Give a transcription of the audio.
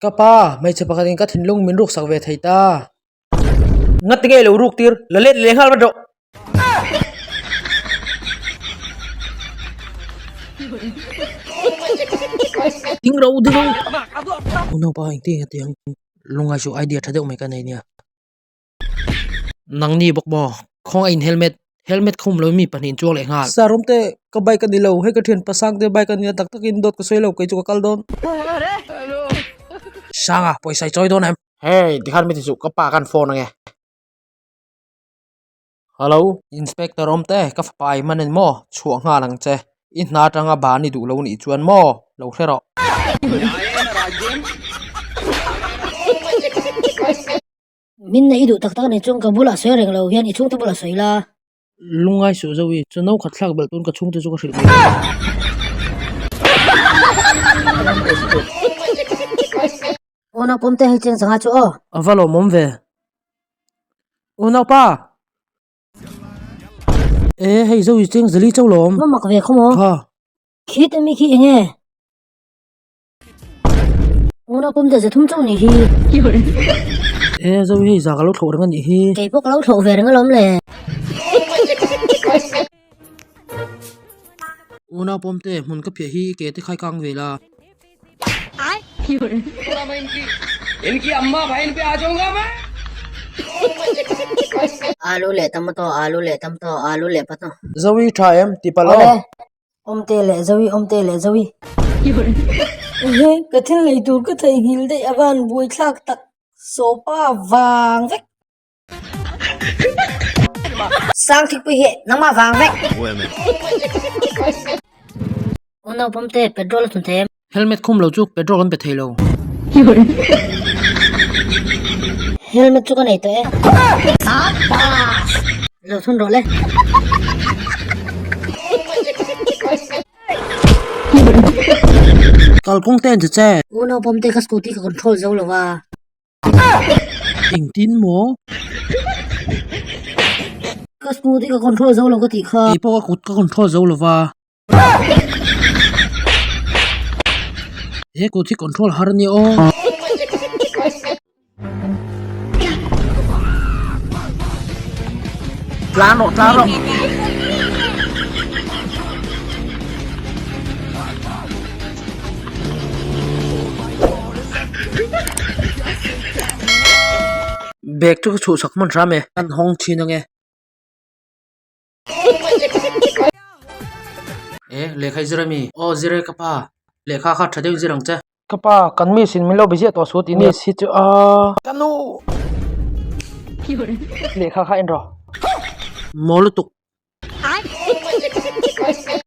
Ka pa, hmeichhe pakhatin ka thinlung min ruksak ve thei ta. Ngati nge lo ruk tir, la let leh nghal vat rawh. Ding ro ding ro. Unaupa engtin nge tiang lungngai chu idea tha deuh mai ka nei nia. Nangni bawk maw khawngaih in helmet helmet khum lo mi pahnih in chuang leh nghal. Sir awmte ka bike a ni lo hei ka thian pasang te bike a nia tak takin dawt ka sawi lo kei chu ka kal dawn. Sanga pawisa i chawi dawn em? Hey tikhan mi ti suh ka pa khan phone ange. Hello inspector awmte ka fapa i hman en maw chhuah nghal ang che i hna atanga ban i duh lo nih chuan maw lo hre rawh. Min neih i duh tak tak nih chuan ka bulah sawi reng lo hian i chhungte bulah sawi la. Lungngai suh Zoe, chu no khat thlak belh tun ka chhungte chu ka hrilh mai dawn. Unau pawmte hei cheng sangha chu aw. A va lawmawm ve. Unaupa! E hei Zoe cheng zali chauh lawm. Va mak ve khaw maw? Kha. Khit ami khi eng nge? Unau pawmte za thum chauh nih hi. E Zoe hei za ka lo thlawh reng a nih hi. Kei pawh ka lo thlawh ve reng alawm le. Unau pawmte hmun ka phiah hi ke te khai kang ve la. Alu leh tomato alu leh tomato alu leh pato. Zoe tha em ti palh aw. Awmte leh Zoe awmte leh Zoe. Ehe ka thil nei tur ka theihnghilh daih a van buaithlak tak sopa vang vek. Sang thikpui hi nangmah vang vek. Aw naupawm te petrol a thun thei em? Helmet khum lo chu petrol kan pe thei lo. Helmet chu ka nei tawh e. Lo thun rawh le. Kalkawng te an che che. Aw naupawm te ka scooty ka control zo lo va. Engtin maw? Ka scooty ka control zo lo ka tih kha. Kei pawh ka kut ka control zo lo va. He kut hi control har a nia aw. Tlan rawh tlan rawh. Bag chu ka chhuh sak hman hram e an hawng thin ange e lehkha i zir ami aw zir e ka pa lehkha kha tha deuh in zir ang che ka pa kan miss in min lo be ziah tawh suh tih miss hi chu aaa ka nu lehkha kha en rawh maw lutuk.